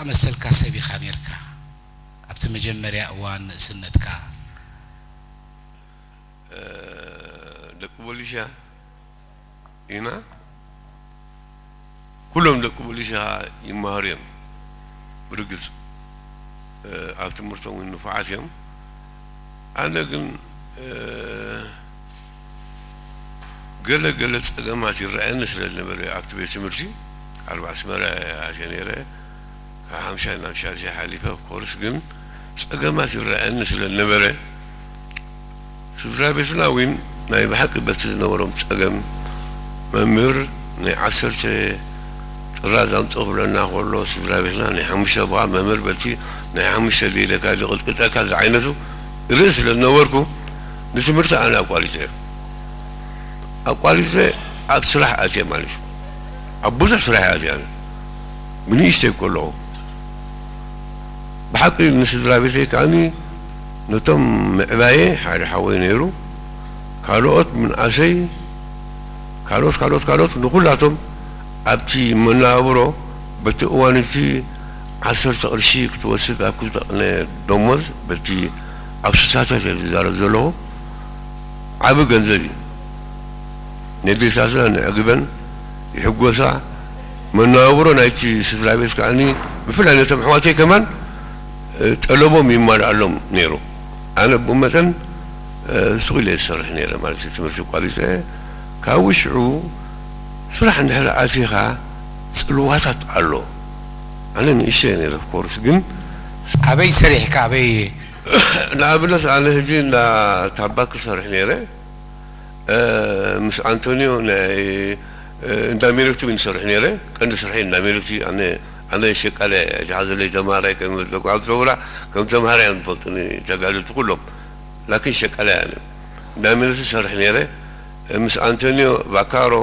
ኣመሰልካ ሰብ ኢኻ ኔርካ ኣብቲ መጀመርያ እዋን ንእስነትካ? ደቂ ቦሊሻ ኢና። ኩሎም ደቂ ቦሊሻ ይመሃሩ እዮም። ብርግጽ ኣብ ትምህርቶም እውን ንፉዓት እዮም። ኣነ ግን ገለ ገለ ጸገማት ይረኣየኒ ስለ ዝነበረ ኣብቲ ቤት ትምህርቲ ዓርቢ ኣስመራ እየ ኣትየ ነይረ። ካብ ሓምሻይ ናብ ሻድሻይ ሓሊፈ። ኦፍኮርስ ግን ጸገማት ይረኣየኒ ስለ ዝነበረ ስድራ ቤትና እውን ናይ ብሓቂ በቲ ዝነበሮም ጸገም መምህር ናይ ዓሰርተ ጥራዝ ኣምጽእ ክብለና ከሎ ስድራ ቤትና ናይ ሓሙሽተ ብኣ መምህር በቲ ናይ ሓሙሽተ ድኢለካ ድቕጥቅጠካ ዝዓይነቱ ርእስ ስለ ዝነበርኩ ንትምህርቲ ኣነ ኣቋሪጸ እየ። ኣቋሪጸ ኣብ ስራሕ ኣትየ ማለት እዩ። ኣብ ብዙሕ ስራሕ እየ ኣትየ ኣነ ብንእሽተይ ከለኹ። ብሓቂ ንስድራ ቤተይ ከዓኒ ነቶም ምዕባየ ሓደ ሓወይ ነይሩ። ካልኦት ምንኣሰይ ካልኦት ካልኦት ካልኦት ንኹላቶም ኣብቲ መነባብሮ በቲ እዋን እቲ ዓሰርተ ቅርሺ ክትወስድ ኣብ ክልተ ቅነ ደሞዝ በቲ ኣብ ሱሳታት እየ ዝዛረብ ዘለኹ። ዓቢ ገንዘብ እዩ። ነዴታትና ንዕግበን ይሕጎሳ። መነባብሮ ናይቲ ስድራ ቤት ከዓኒ ብፍላይ ነቶም ኣሕዋተይ ከማን ጠለቦም ይማልኣሎም ነይሩ። ኣነ ብኡ መጠን ስቕ ኢለ ዝሰርሕ ነይረ ማለት እዩ። ትምህርቲ ቋሪፀ ካብ ውሽዑ ስራሕ እንድሕር ኣቲኻ ፅልዋታት ኣሎ። ኣነ ንእሽተይ ነይረ ኮርስ ግን ኣበይ ሰሪሕካ ኣበይ ንኣብነት ኣነ ሕጂ እንዳ ታባክ ሰርሕ ነይረ ምስ ኣንቶኒዮ ናይ እንዳ ሜሎቲ እውን ሰርሕ ነይረ። ቀንዲ ስርሐይ እንዳ ሜሎቲ ኣነ ኣነ ሸቃለ ዝሓዘለይ ተማሃራይ ከም ዘለኩ ኣብ ሰውራ ከም ተማሃራይ እዮም ዝፈልጡኒ ተጋደልቲ ኩሎም። ላኪን ሸቃለ ኣነ እንዳ ሜሎቲ ሰርሕ ነይረ። ምስ ኣንቶኒዮ ቫካሮ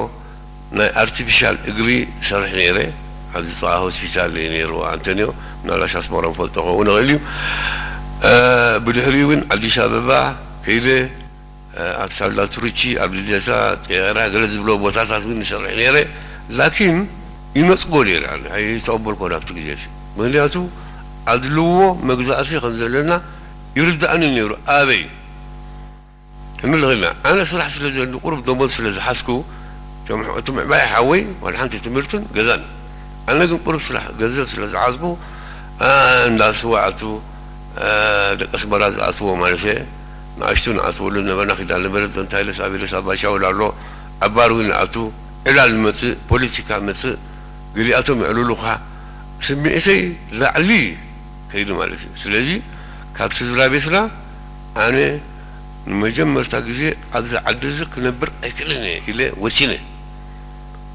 ናይ ኣርቲፊሻል እግሪ ሰርሕ ነይረ። ኣብዚ ጥቓ ሆስፒታል እዩ ነይሩ ኣንቶኒዮ። ምናልባሽ ኣስመራ ፈልጦ ክኸውን ይኽእል እዩ። ብድሕሪኡ እውን ኣዲስ ኣበባ ከይደ ኣብ ሳላ ቱርቺ ኣብ ልደታ ጤራ ገለ ዝብሎ ቦታታት እውን ይሰርሕ ነይረ። ላኪን ይነፅጎ ነይረ ኣይተቐበልኮን ኣብቲ ግዜ ምክንያቱ ኣድልዎ መግዛእቲ ከም ዘለና ይርዳእኒ ነይሩ። ኣበይ ክንብል ኽእልና ኣነ ስራሕ ስለ ዘለኒ ቁሩብ ደሞዝ ስለ ዝሓዝኩ እቲ ምዕባይ ሓወይ ዋላ ሓንቲ ትምህርትን ገዛን ኣነ ግን ቁሩብ ስራሕ ገንዘብ ስለ ዝሓዝኩ እንዳ ስዋ ኣቱ ደቂ ኣስመራ ዝኣትዎ ማለት እየ። ንኣሽቱ ንኣትወሉ ነበርና ኪዳነ ምሕረት ዘንታ ኢለስ ኣቢለስ ኣባሻውል ኣሎ ዓባር እውን ንኣቱ ዕላል ንመፅእ ፖለቲካ መፅእ ገሊኣቶም የዕልሉኻ ስምዒተይ ላዕሊ ከይዱ ማለት እዩ። ስለዚ ካብ ስድራ ቤትና ኣነ ንመጀመርታ ግዜ ኣብዚ ዓዲ እዚ ክነብር ኣይክእልን እየ ኢለ ወሲነ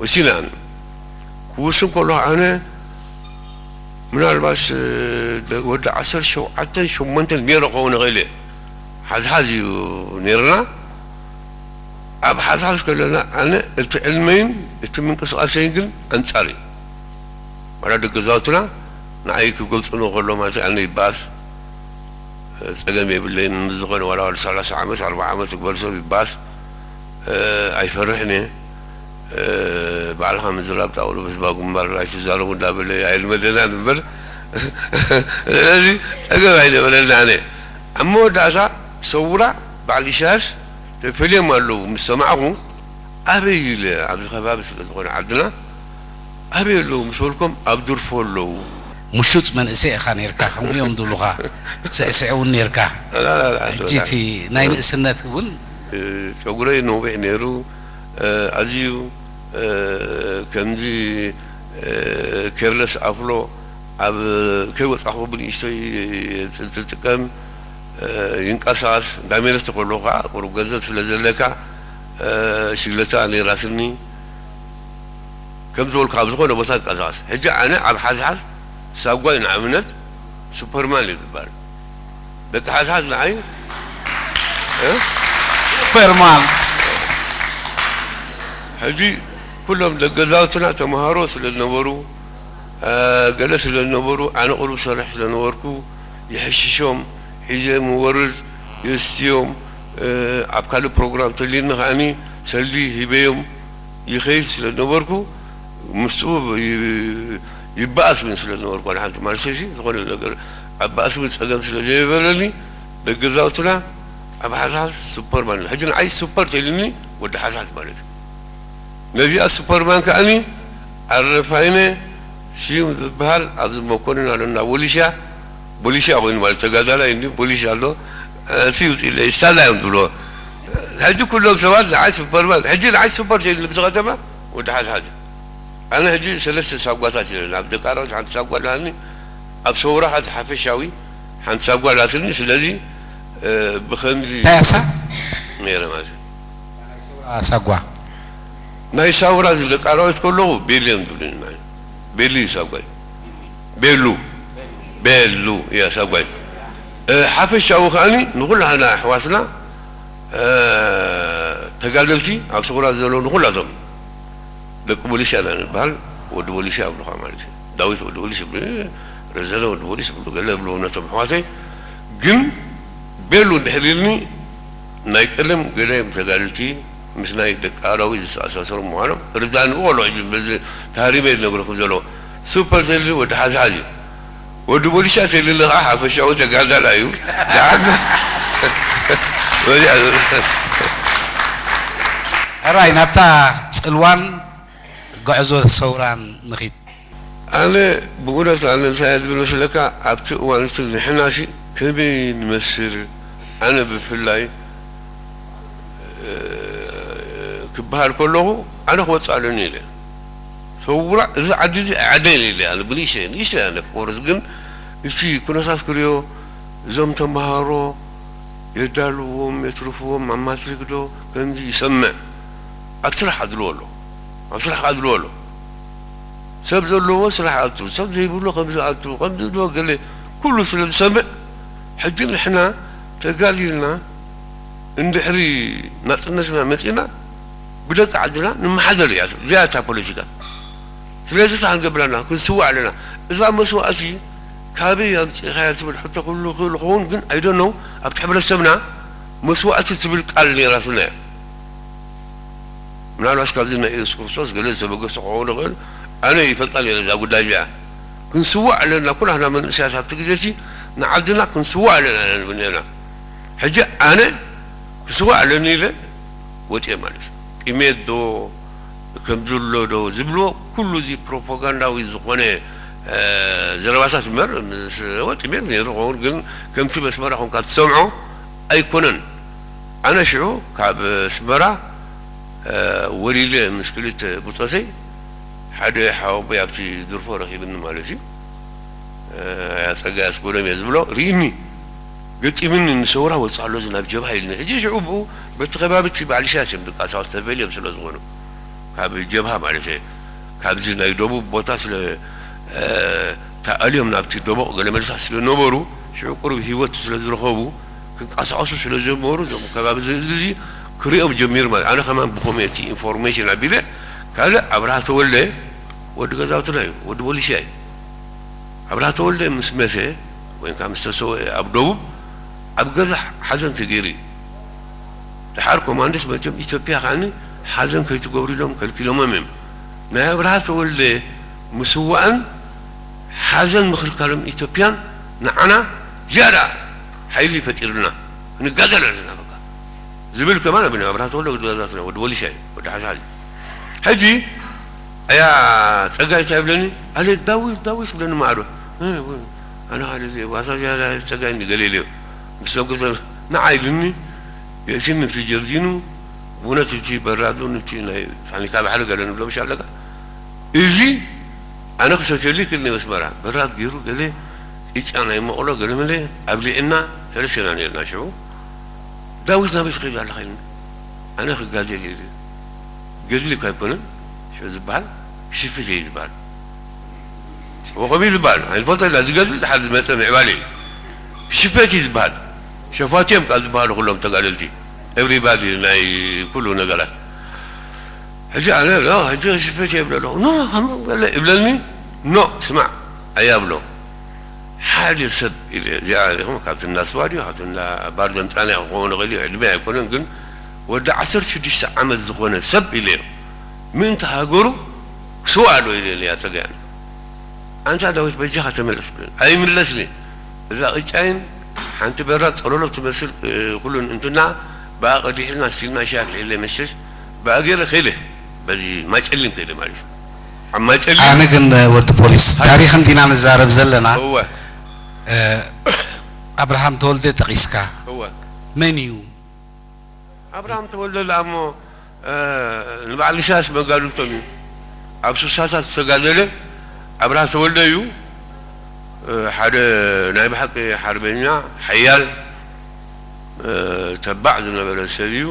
ወሲነ ኣነ ክውስን ከለኹ ኣነ ምናልባሽ ወዲ ዓሰርተ ሸውዓተን ሸሞንተን ነይረ ክኸውን ይኽእል እየ ሓዝሓዝ እዩ ነይርና። ኣብ ሓዝሓዝ ከለና ኣነ እቲ ዕልመይን እቲ ምንቅስቃሰይን ግን ኣንጻር እዩ። ዋላ ደገዛውትና ንዓይ ክገልጹኒ ከሎ ማለት ኣነ ይበኣስ ጸገም የብለይን ምስ ዝኾነ ዋላ ዋላ ሰላሳ ዓመት ኣርባዓ ዓመት ዝግበር ሰብ ይበኣስ ኣይፈርሕን እየ። ባዕልኻ ምዝራብ ጣውሉ ብዝባ ግንባር ኣይትዛረቡ እንዳበለ ኣይልመደናን እምበር ስለዚ ጸገም ኣይነበረና ኣነ ኣብ መወዳእታ ሰውራ በዓል ኢሳያስ ተፈልዮም ኣለዉ ምስ ሰማዕኹ ኣበይ ኢለ ኣብዚ ከባቢ ስለ ዝኾነ ዓድና ኣበይ ኣለዉ ምስ በልኮም ኣብ ድርፎ ኣለዉ። ምሹጥ መንእሰይ ኢኻ ኔርካ ከምኡ እዮም ዝብሉኻ ስዕስዕ እውን ኔርካ ሕጂ እቲ ናይ ንእስነት እውን ጨጉረይ ነዊሕ ነይሩ ኣዝዩ ከምዚ ኬርለስ ኣፍሎ ኣብ ከይወፃኹ ብንእሽተይ ዝጥቀም ይንቀሳቐስ እንዳ ሜለስ ተኮሎ ከዓ ቁሩብ ገንዘብ ስለ ዘለካ ሽግለታ ነይራትኒ ከም ዝበልኩ ኣብ ዝኾነ ቦታ ይንቀሳቐስ ሕጂ ኣነ ኣብ ሓዝሓዝ ሳጓይ ንኣብነት ሱፐርማን እዩ ዝበሃል ደቂ ሓዝሓዝ ንዓይ ሱፐርማን ሕጂ ኩሎም ደገዛውትና ተምሃሮ ስለ ዝነበሩ ገለ ስለ ዝነበሩ ኣነ ቁሩብ ሰርሕ ስለ ነበርኩ ይሕሽሾም ሒዘ ምወርድ የስትዮም ኣብ ካልእ ፕሮግራም ተልዩኒ ከዓኒ ሰልዲ ሂበዮም ይኸይድ ስለ ዝነበርኩ ምስኡ ይበኣስ እውን ስለ ዝነበርኩ፣ ዋላ ሓንቲ ማለት እዚ ዝኾነ ነገር ኣበኣስ እውን ጸገም ስለ ዘይበለኒ፣ ደቂ ገዛውትና ኣብ ሓዝሓዝ ሱፐርማን፣ ሕጂ ንዓይ ሱፐር ተይልኒ ወዲ ሓዝሓዝ ማለት እዩ። ነዚኣ ሱፐርማን ከኣኒ ኣረፋይነ ስዩም ዝበሃል ኣብዚ መኮንን ኣሎ፣ እንዳ ቦሊሻ፣ ቦሊሻ ኮይኑ ማለት ተጋዳላይ እንዲ ቦሊሻ ኣሎ፣ እቲ ይውፅእ ኢለ ይሳላ እዮም ዝብሎ። ሕጂ ኩሎም ሰባት ንዓይ ሱፐርማን፣ ሕጂ ንዓይ ሱፐር ተይልኒ ብዚ ከተማ ወዲ ሓዝሓዝ እዩ። ኣነ ሕጂ ሰለስተ ሳጓታት እየን። ኣብ ደቂ ኣራዊት ሓንቲ ሳጓ ኣለኒ፣ ኣብ ሰውራ ከኣ ሓፈሻዊ ሓንቲ ሳጓ ኣላትኒ። ስለዚ፣ እ፣ ብኸምዚ እንታይ እያ እሳ? ነይረ ማለት እዩ። ሳጓ። ናይ ሳውራ እዚ ደቂ ኣራዊት ከለኹ ቤሉ እዮም ዝብሉኒ ማለት እዩ። ቤሉ እዩ ሳጓይ። ቤሉ። ቤሉ እያ ሳጓይ። እ፣ ሓፈሻዊ ከኣኒ ንኹላህና ኣሕዋትና፣ እ፣ ተጋደልቲ ኣብ ሰውራ ዘለዉ ንኹላቶም ደቂ ቦሊስ ኢና ንበሃል፣ ወዲ ቦሊስ ኣብሉኻ ማለት እዩ። ዳዊት ወዲ ቦሊስ ይብሉ፣ ረዘነ ወዲ ቦሊስ ይብሉ፣ ገለ ይብሉ ነቶም ኣሕዋተይ። ግን ቤሉ እንድሕር ኢልኒ ናይ ቀደም ገለ ተጋደልቲ ምስ ናይ ደቂ ኣራዊት ዝተኣሳሰሩ ምዃኖም ርዳእ ንብቆሎ። ሕጂ በዚ ተሃሪመ ዝነግረኩም ዘሎ ሱፐር ተሊ ወዲ ሓዝሓዝ እዩ። ወዲ ቦሊሻ ተሊ ከዓ ሓፈሻዊ ተጋዳላይ እዩ። ደሓን በዚኣ ሕራይ ናብታ ጽልዋን ጉዕዞ ሰውራን ንኺድ። ኣነ ብእውነት ኣነ እንታይ እየ ዝብል መስለካ፣ ኣብቲ እዋን እቲ ንሕና ሲ ከመይ ንመስል፣ ኣነ ብፍላይ፣ እ፣ ክበሃል ከለኹ ኣነ ክወፅእ ኣለኒ ኢለ። ሰውራ እዚ ዓዲ እዚ ኣይዓደይን ኢለ፣ ኣነ ብንእሽተይ፣ ንእሽተይ ኣነ ክቆርስ፣ ግን እቲ ኩነታት ክሪኦ፣ እዞም ተምሃሮ የዳልዎም፣ የትርፍዎም፣ ኣብ ማትሪክ ዶ ከምዚ ይሰምዕ፣ ኣብ ስራሕ ኣድልዎ ኣሎ፣ ኣብ ስራሕ ኣድልዎ ኣሎ። ሰብ ዘለዎ ስራሕ ኣቱ፣ ሰብ ዘይብሉ ከም ዝኣቱ፣ ከም ዝብሎ ገለ ኩሉ ስለ ዝሰምዕ፣ ሕጂ ንሕና ተጋዲልና እንድሕሪ ናጽነትና መጺና ብደቂ ዓድና ንመሓደር እያ እዚኣ እታ ፖለቲካ። ስለዚ እንታይ ክንገብር ኣለና? ክንስዋእ ኣለና። እዛ መስዋእቲ ካበይ ኣምጺእኻያ ትብል ሕቶ ክህሉ ይኽእል ይኸውን፣ ግን I don't know፣ ኣብቲ ሕብረተሰብና መስዋእቲ ትብል ቃል ነይራትና እያ። ምናልባት ካብዚ ናይ ኢየሱስ ክርስቶስ ገለ ዝተበገሰ ክኸውን ይኽእል፣ ኣነ ይፈልጣ ነይረ እዛ ጉዳይ እዚኣ። ክንስዋእ ኣለና፣ ኩላህና መንእሰያት ኣብቲ ግዜ እቲ ንዓድና ክንስዋእ ኣለና ኢና ንብል ነርና። ሕጂ ኣነ ክስዋእ ኣለኒ ኢለ ወፅየ ማለት እዩ። ጥሜት ዶ ከምዚ ኣሎ ዶ ዝብልዎ ኩሉ እዚ ፕሮፓጋንዳዊ ዝኾነ፣ እ፣ ዘረባታት እምበር፣ ምስ ወ-፣ ጥሜት ነይሩ ክኸውን፣ ግን ከምቲ በስመራ ኮንካ ትሰምዖ ኣይኮነን። ኣነ ሽዑ ካብ ኣስመራ፣ እ፣ ወሊለ ምስ ክልተ ብጾተይ ሓደ ሓወቦይ ኣብቲ ድርፎ ረኺብኒ ማለት እዩ። እ፣ ኣያ ጸጋይ ኣስጎዶም እየ ዝብሎ፣ ርኢኒ፣ ገጢምኒ፣ ንሰውራ ወጽእ ኣሎ እዚ ናብ ጀብሃ ኢልኒ። ሕጂ ሽዑ ብኡ በቲ ከባቢ እቲ በዓል ኢሳያስ እዮም ድቃሳት ተፈልዮም ስለ ዝኾኑ፣ ካብ ጀብሃ ማለት እየ። ካብዚ ናይ ደቡብ ቦታ ስለ፣ እ፣ ተኣልዮም ናብቲ ደቦቕ ገለ መልሳት ስለ ነበሩ፣ ሽዑ ቁሩብ ህይወት ስለ ዝረኸቡ፣ ክንቀሳቐሱ ስለ ዝጀመሩ፣ እዞም ከባቢ እዚ ህዝቢ እዚ ክሪኦም ጀሚሩ ማለት። ኣነ ከማን ብኸመይ እቲ ኢንፎርሜሽን ኣቢለ፣ ካልእ ኣብርሃ ተወልደ ወዲ ገዛውትና እዩ፣ ወዲ ቦሊሻ እዩ። ኣብርሃ ተወልደ ምስ መተ ወይ ከዓ ምስ ተሰወአ ኣብ ደቡብ ኣብ ገዛ ሓዘን ተገይሩ እዩ። ደሓር ኮማንዶስ መፅዮም ኢትዮጵያ ከዓኒ ሓዘን ከይትገብሩ ኢሎም ከልኪሎሞም እዮም። ናይ ኣብርሃ ተወልደ ምስዋእን ሓዘን ምኽልካሎም ኢትዮጵያን ንዓና ዝያዳ ሓይሊ ፈጢሩልና። ክንጋደል ኣለና በቃ ዝብል ከማን ኣብ ኣብርሃ ተወልደ ወዲ ገዛትና፣ ወዲ ቦሊሻ እዩ፣ ወዲ ሓሳል እዩ። ሕጂ ኣያ ጸጋይ እንታይ ይብለኒ? ኣለ ዳዊት፣ ዳዊት ይብለኒ ማዕዶ። እ፣ ኣነ ሓደ እዚ ዋሳ ዝያዳ ጸጋይ እንዲ ገለ ኢለዮ። ምስ ሰጉ ንዓይ ኢሉኒ፣ የእስኒ እቲ ጀርዲኑ፣ ብእውነት እቲ በራዱን እቲ ናይ ፋኒካ ባሕሪ ገለ ንብሎ ምሽ ኣለካ። እዚ ኣነ ክሰትየሉ ይክእል ናይ መስመራ። በራድ ገይሩ ገለ ቂጫ ናይ መቕሎ ገለ መለ ኣብሊዕና ሰለስተ ኢና ነርና ሽዑ። ዳዊት ናበይ ትኸይድ ኣለኻ ኢሉኒ። ኣነ ክጋደል እየ ኢለ። ገድሊ እኳ ኣይኮነን ሽዑ ዝበሃል፣ ሽፍት እየ ዝበሃል። ወኸቢ ዝበሃል ኣይንፈልጦ ኢና። ዝገድል ድሓር ዝመፀ ምዕባለ እዩ። ሽፈት እዩ ዝበሃል። ሸፋት እዮም ካብ ዝበሃሉ ኩሎም ተጋደልቲ። ኤቭሪባዲ ናይ ኩሉ ነገራት። ሕጂ ኣነ ኖ፣ ሕጂ ሽፈት እየ ይብሎ ኣለኹ። ኖ፣ ሃም-፣ ገለ ይብለኒ። ኖ፣ ስማዕ፣ ኣያብሎ። ሓደ ሰብ ኢለ፣ እዚኣ ኢኹም ካብቲ እናስዋ ድዩ፣ ካብቲ እንዳ ባር ዘምጻና ክኸውን ይኽእል እዩ፣ ዕድመ ኣይኮነን፣ ግን ወዲ ዓሰርተ ሽዱሽተ ዓመት ዝኾነ ሰብ ኢለ፣ ምእንቲ ሃገሩ ክስዋእ ዶ ኢለ እያ ጸገያን። ኣንታ ዳዊት በጃኻ ተመለስ ብለን ኣይምለስን እየ። እዛ ቅጫይን ሓንቲ በራድ ጸሎሎ ትመስል ኩሉን እንትና ብኣ ቀዲሕልና ሲልና ሻክ ልሕለ መሸሽ ብኣ ገይረ ከይደ በዚ ማጨሊም ከይደ ማለት እዩ። ኣብ ማጨሊም ኣነ ግን ወዲ ፖሊስ ታሪኽ እንዲና ንዛረብ ዘለና። እወ ኣብርሃም ተወልደ ጠቒስካ እወ መን እዩ? ኣብርሃም ተወልደ ደኣ እሞ ንበዓል ኢሳያስ መጋድልቶም እዩ። ኣብ ሱሳታት ዝተጋደለ ኣብርሃ ተወልደ እዩ። ሓደ ናይ ብሓቂ ሓርበኛ ሓያል ተባዕ ዝነበረ ሰብ እዩ።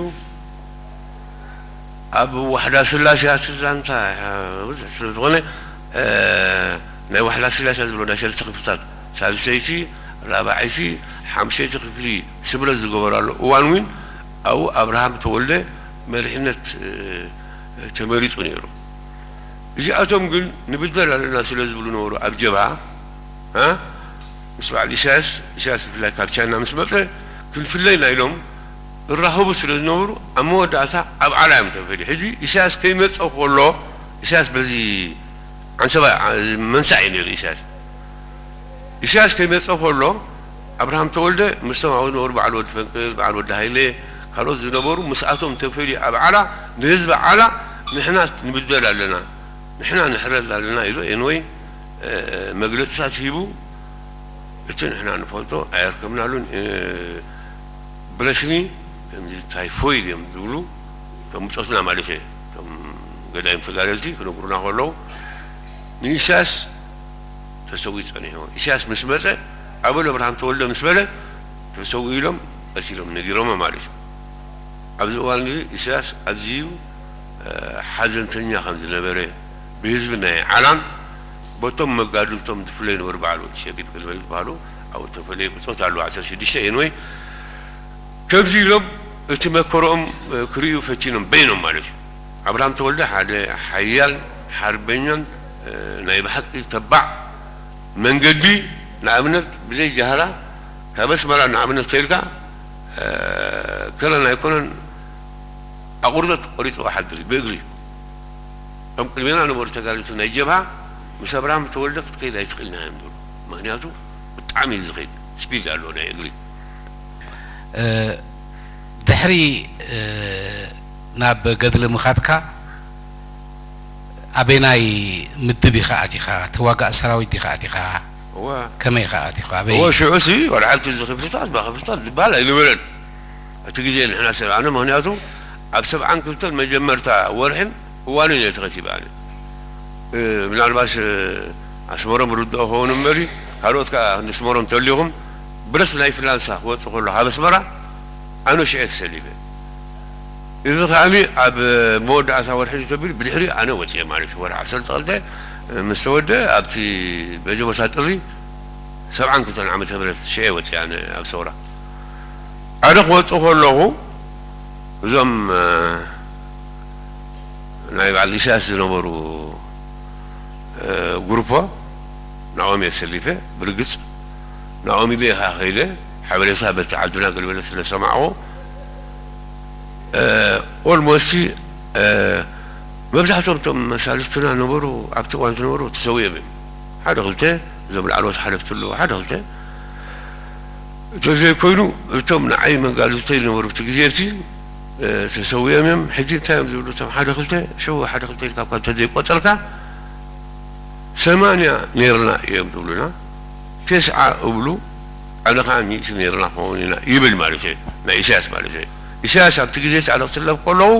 ኣብ ዋሕዳ ስላሴ ኣቲ ዛንታ ብዙሕ ስለ ዝኾነ ናይ ዋሕዳ ስላሴ ዝብሎ ናይ ሰለስተ ክፍልታት ሳልሰይቲ ራብዓይቲ ሓምሸይቲ ክፍሊ ስምረት ዝገበራሉ እዋን እውን ኣብኡ ኣብርሃም ተወልደ መሪሕነት ተመሪፁ ነይሩ። እዚኣቶም ግን ንብደል ኣለና ስለ ዝብሉ ነበሩ ኣብ ጀብሃ ምስ በዓል ኢሳያስ ኢሳያስ ብፍላይ ካብ ቻይና ምስ መፀ ክንፍለይ ና ኢሎም እራኸቡ ስለ ዝነበሩ ኣብ መወዳእታ ኣብ ዓላ እዮም ተፈልዩ። ሕዚ ኢሳያስ ከይመፀ ከሎ ኢሳያስ በዚ ዓንሰባ መንሳዕ እዩ ነይሩ ኢሳያስ ኢሳያስ ከይመፀ ከሎ ኣብርሃም ተወልደ ምስቶም ኣብኡ ዝነበሩ በዓል ወዲ ፈንቅል በዓል ወዲ ሃይለ ካልኦት ዝነበሩ ምስኣቶም ተፈልዩ ኣብ ዓላ ንህዝቢ ዓላ ንሕና ንብደል ኣለና ንሕና ንሕረድ ኣለና ኢሉ ኤንወይ መግለፅታት ሂቡ እቲ ንሕና ንፈልጦ ኣየርከብናሉን ብረስሚ ከምዚ ታይፎይድ እዮም ዝብሉ እቶም ብፆትና ማለት እየ እቶም ገዳይም ተጋደልቲ ክነግሩና ከለዉ ንኢሳያስ ተሰዊኡ ጸኒሑ ኢሳያስ ምስ መጸ ኣበል ኣብርሃም ተወልደ ምስ በለ ተሰዊኡ ኢሎም ቀቲሎም ነጊሮሞ ማለት እዩ። ኣብዚ እዋን እዚ ኢሳያስ ኣዝዩ ሓዘንተኛ ከም ዝነበረ ብህዝቢ ናይ ዓላም በቶም መጋድልቶም ዝፍለዩ ነበሩ በዓል ወዲ ሸቢብ ክልበል ዝበሃሉ ኣብኡ ተፈለዩ ብጾት ኣለዉ ዓሰርተ ሽዱሽተ ኤንወይ ከምዚ ኢሎም እቲ መከርኦም ክርእዩ ፈቲኖም በይኖም ማለት እዩ። ኣብርሃም ተወልደ ሓደ ሓያል ሓርበኛን ናይ ብሓቂ ተባዕ መንገዲ ንኣብነት ብዘይ ጃህራ ካብ ኣስመራ ንኣብነት ተይልካ ከለን ኣይኮነን ኣቑርደት ቆሪፅዋ ሓድሪ ብእግሪ እቶም ቅድሜና ነበሩ ተጋደልቲ ናይ ጀብሃ ምስ ኣብርሃም ተወልደ ክትከይድ ኣይትኽእልን ኢኻ እዮም ዝብሉ። ምኽንያቱ ብጣዕሚ እዩ ዝኸይድ ስፒድ ኣለዎ ናይ እግሪ። ድሕሪ ናብ ገድሊ ምኻድካ ኣበናይ ምድብ ኢኻ ኣቲኻ? ተዋጋእ ሰራዊት ዲኻ ኣቲኻ? እወ። ከመይ ኢኻ ኣቲኻ? ኣበይ? እወ ሽዑ ሲ ወልዓልቲ እዚ ክፍልታት ብክፍልታት ዝበሃል ኣይነበረን። እቲ ግዜ ንሕና ሰብ ኣነ ምኽንያቱ ኣብ ሰብዓን ክልተን መጀመርታ ወርሕን እዋንን እየ ተኸቲበ ኣነ። ምናልባሽ ኣስመሮም ርድኦ ኸውን እምበሪ ካልኦት ከዓ ንስመሮም ተሊኹም ብረስ ናይ ፍላንሳ ክወፅእ ከሎ ካብ ኣስመራ ኣነ ሽዐ ተሰሊፈ። እዚ ከዓኒ ኣብ መወዳእታ ወርሒ ተቢሉ ብድሕሪ ኣነ ወፅኤ ማለት እዩ። ወርሒ ዓሰርተ ክልተ ምስ ተወደ ኣብቲ መጀመርታ ጥሪ ሰብዓን ክልተን ዓመተ ምህረት ሽዐ ወፅኤ ኣነ ኣብ ሰውራ። ኣነ ክወፅእ ከለኹ እዞም ናይ በዓል ኢሳያስ ዝነበሩ ጉሩፖ ናኦም እየ ሰሊፈ ብርግፅ ናኦም ኢለ ኢኻ ከይደ ሓበሬታ በቲ ዓድና ገልበለ ስለ ሰማዕኹ ኦልሞስት መብዛሕቶም እቶም መሳልፍትና ነበሩ ኣብቲ እዋን ዝነበሩ ተሰዊኦም እዮም ሓደ ክልተ እዞም ላዕለዎት ሓለፍቲ ኣለዉ ሓደ ክልተ እንተዘይኮይኑ እቶም ንዓይ መጋድልተይ ዝነበሩ እቲ ግዜ እቲ ተሰዊኦም እዮም ሕጂ እንታይ እዮም ዝብሉ እቶም ሓደ ክልተ ሸው ሓደ ክልተ ኢልካ እኳ እንተዘይቆፀርካ ሰማንያ ነይርና እዮም ዝብሉና። ቴስዓ እብሉ ኣነ ከዓ ሚእቲ ነይርና ክኸውን ኢና ይብል ማለት እዩ። ናይ ኢሳያስ ማለት እዩ። ኢሳያስ ኣብቲ ግዜ ፃዕዳ ክስለፍ ከለዉ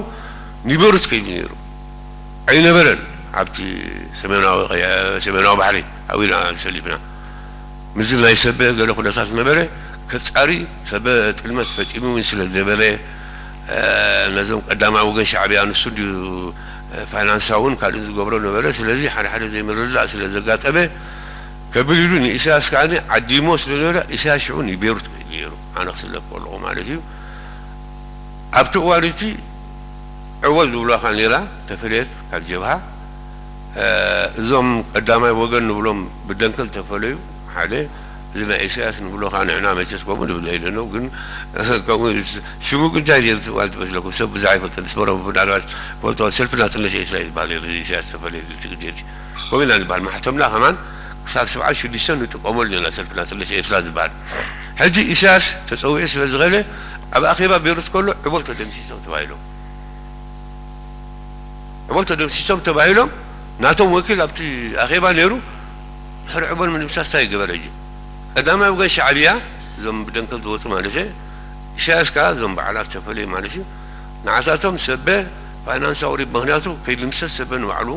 ኒበሩት ከይዱ ነይሩ። ኣይነበረን ኣብቲ ሰሜናዊ ሰሜናዊ ባሕሪ ኣብና ሰሊፍና። ምስዚ ናይ ሰበ ገለ ኩነታት ነበረ። ከፃሪ ሰበ ጥልመት ፈፂሙ እውን ስለ ዝነበረ ነዞም ቀዳማዊ ወገን ሻዕብያ ንሱ እንድዩ ፋይናንሳውን ካልእን ዝገብሮ ነበረ። ስለዚ ሓደ ሓደ ዘይምርድዳእ ስለ ዘጋጠመ ከብል ኢሉ ንኢሳያስ ከዓ ዓዲሞ ስለ ነበረ ኢሳያስ ሽዑ ንቤሩት ከይዱ ነይሩ። ኣነ ክስለፍ ከለኹ ማለት እዩ። ኣብቲ እዋን እቲ ዕወት ዝብሉዋ ከዓ ነይራ ተፈለየት ካብ ጀብሃ። እዞም ቀዳማይ ወገን ንብሎም ብደንከል ተፈለዩ ሓደ እዚ ናይ ኢሳያስ ንብሎ ከዓ ንሕና መቸስ ከምኡ ንብል ኣይደለዉ ግን ከምኡ ሽሙ ግን እንታይ ድየ እዋን ትመስለኩም ሰብ ብዙሕ ኣይፈልጠን ስመሮም ምናልባት ፈልጠ ሰልፊ ናፅነት ኤርትራ እዩ ዝበሃል ነይሩ እዚ ኢሳያስ ተፈለየ እቲ ግዜ እቲ ከምኡ ኢና ንበሃል ማሕተምና ከማን ክሳብ ሰብዓን ሽዱሽተን ንጥቀመሉ ዘለና ሰልፍና ሰለስተ ኤርትራ ዝበሃል። ሕጂ ኢሳያስ ተጸዊዑ ስለ ዝኸደ ኣብ ኣኼባ ቤሩት ከሎ ዕቦል ተደምሲሶም ተባሂሎም። ዕቦል ተደምሲሶም ተባሂሎም ናቶም ወኪል ኣብቲ ኣኼባ ነይሩ። ድሕሪ ዕቦል ምድምሳስ እንታይ ይገበር ሕጂ? ቀዳማይ ወገን ሻዕብያ፣ እዞም ብደንከል ዝወፁ ማለት እዩ። ኢሳያስ ከኣ እዞም በዓላት ተፈለዩ ማለት እዩ። ንዓታቶም ሰበ ፋይናንሳዊ ሪብ፣ ምኽንያቱ ከይድምሰስ ሰበ ንባዕሉ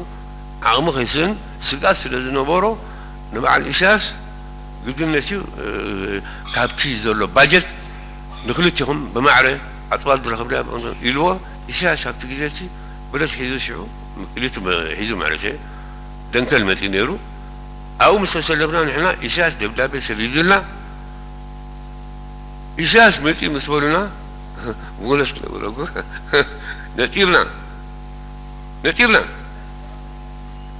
ዓቕሚ ከይስእን ስግኣት ስለ ዝነበሮ ንበዓል ኢሳያስ ግድነት እዩ፣ እ፣ ካብቲ ዘሎ ባጀት ንክልቲኹም ብማዕረ ኣጽዋር ዝረኸብና ኢልዎ። ኢሳያስ ኣብቲ ግዜ እቲ ብረት ሒዙ ሽዑ ክልቲኡ ሒዙ ማለት እዩ ደንከል መጺኡ ነይሩ። ኣብኡ ምስ ተሰለፍና ንሕና ኢሳያስ ደብዳቤ ሰዲዱልና። ኢሳያስ መጺኡ ምስ በሉና፣ ብእውነት ክነግረኩ፣ ነጢርና፣ ነጢርና።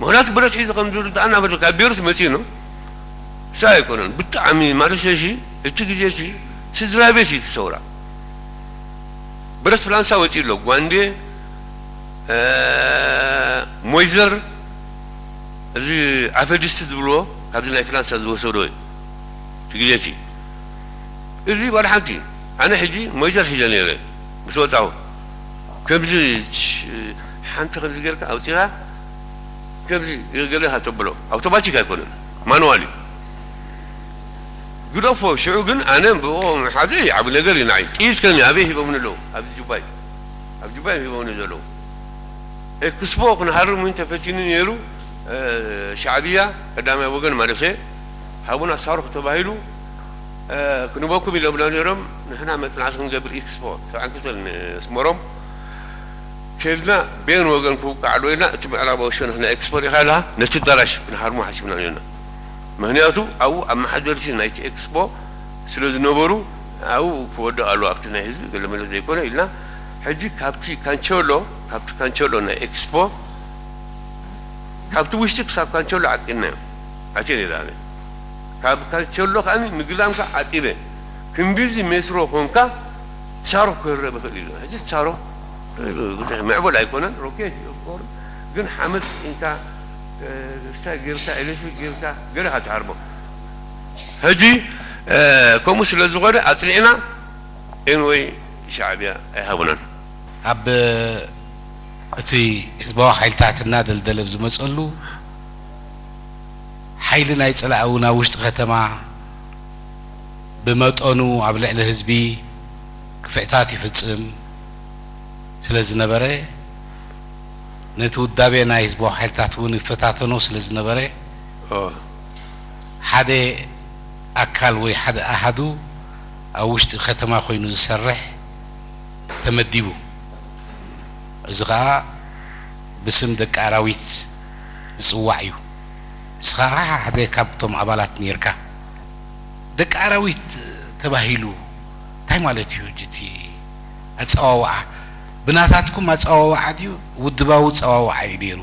ምኽንያቱ ብረት ሒዙ ከም ዝርድኣና በሉ፣ ካብ ቤሩት መጺኡ ነው። እሳ ኣይኮነን፣ ብጣዕሚ ማለት እዚ፣ እቲ ግዜ እዚ ስድራ ቤት እዩ እቲ ሰውራ። ብረት ፍላንሳ ወጺኡ ኣሎ፣ ጓንዴ፣ እ፣ ሞይዘር፣ እዚ ኣፈ ድስቲ ዝብልዎ ካብዚ ናይ ፍላንሳ ዝወሰዶ እዩ። እቲ ግዜ እቲ። እዚ ዋላ ሓንቲ፣ ኣነ ሕጂ ሞይዘር ሒዘ ነይረ፣ ምስ ወጻኹ። ከምዚ ሓንቲ ከምዚ ጌርካ ኣውጺኻ፣ ከምዚ ገለ ኢኻ ተብሎ። ኣውቶማቲክ ኣይኮነን፣ ማኑዋል እዩ። ግደፎ፣ ሽዑ ግን ኣነ ብእኡ ምሓዘይ ዓቢ ነገር እዩ ንዓይ። ጥይት ከኒ ኣበይ ሂቦምኒ ኣለዉ? ኣብዚ ጁባይ። ኣብ ጁባይ እዮም ሂቦምኒ ዘለዉ። ኤክስፖ ክንሃርም እውን ተፈቲኑ ነይሩ። እ፣ ሻዕብያ ቀዳማይ ወገን ማለት እየ፣ ሃቡና ሳሩኽ ተባሂሉ፣ እ፣ ክንበኩም ኢሎምና ነይሮም። ንሕና መጽናዕቲ ክንገብር ኤክስፖ ሰብዓን ክልተን ኣስመሮም ከድና፣ በየን ወገን ክውቃዕ ኣሎ ኢልና፣ እቲ ምዕራባዊ ሸነኽ ናይ ኤክስፖ ርኢኻ ኣለኻ፣ ነቲ ኣዳራሽ ክንሃርሞ ሓሲብና ነርና። ምኽንያቱ ኣብኡ ኣመሓደርቲ ናይቲ ኤክስፖ ስለ ዝነበሩ፣ ኣብኡ ክወድቕ ኣለዎ ኣብቲ ናይ ህዝቢ ገለ መለ ዘይኮነ ኢልና፣ ሕጂ ካብቲ ካንቸሎ፣ ካብቲ ካንቸሎ ናይ ኤክስፖ፣ ካብቲ ውሽጢ ክሳብ ካንቸሎ ዓቂብናዮ። ኣትየ ነይረ ኣነ። ካብ ካንቸሎ ከኣ ንግላምካ ዓቂበ። ክንድዚ ሜትሮ ኮንካ ሳሮ ክህረብ ይኽእል ኢሉ። ሕጂ ሳሮ ብዙሕ ምዕቡል ኣይኮነን፣ ሮኬት እዩ፣ ኦፍኮርስ፣ ግን ሓመድ ስኢንካ፣ እ፣ እንታይ ጌርካ፣ ኤሌክትሪክ ጌርካ፣ ገለ ኢኻ ትሃርሞ። ሕጂ፣ እ፣ ከምኡ ስለ ዝኾነ ኣጽኒዕና፣ ኤንወይ ሻዕብያ ኣይሃቡናን። ኣብ እቲ ህዝባዊ ሓይልታት እናደልደለ ብዝመጸሉ፣ ሓይሊ ናይ ጸላኢ እውን ኣብ ውሽጢ ከተማ ብመጠኑ ኣብ ልዕሊ ህዝቢ ክፍዕታት ይፍጽም ስለ ዝነበረ፣ ነቲ ውዳቤ ናይ ህዝባዊ ሓይልታት እውን ይፈታተኖ ስለ ዝነበረ፣ ኦ። ሓደ ኣካል ወይ ሓደ ኣሃዱ ኣብ ውሽጢ ከተማ ኮይኑ ዝሰርሕ ተመዲቡ። እዚ ኸኣ ብስም ደቂ ኣራዊት ዝጽዋዕ እዩ። ንስኻ ኸኣ ሓደ ካብቶም ኣባላት ኔርካ። ደቂ ኣራዊት ተባሂሉ እንታይ ማለት እዩ? ሕጂ እቲ ኣጸዋውዓ ብናታትኩም ኣጸዋውዓ ድዩ ውድባዊ ኣጸዋውዓ እዩ ነይሩ?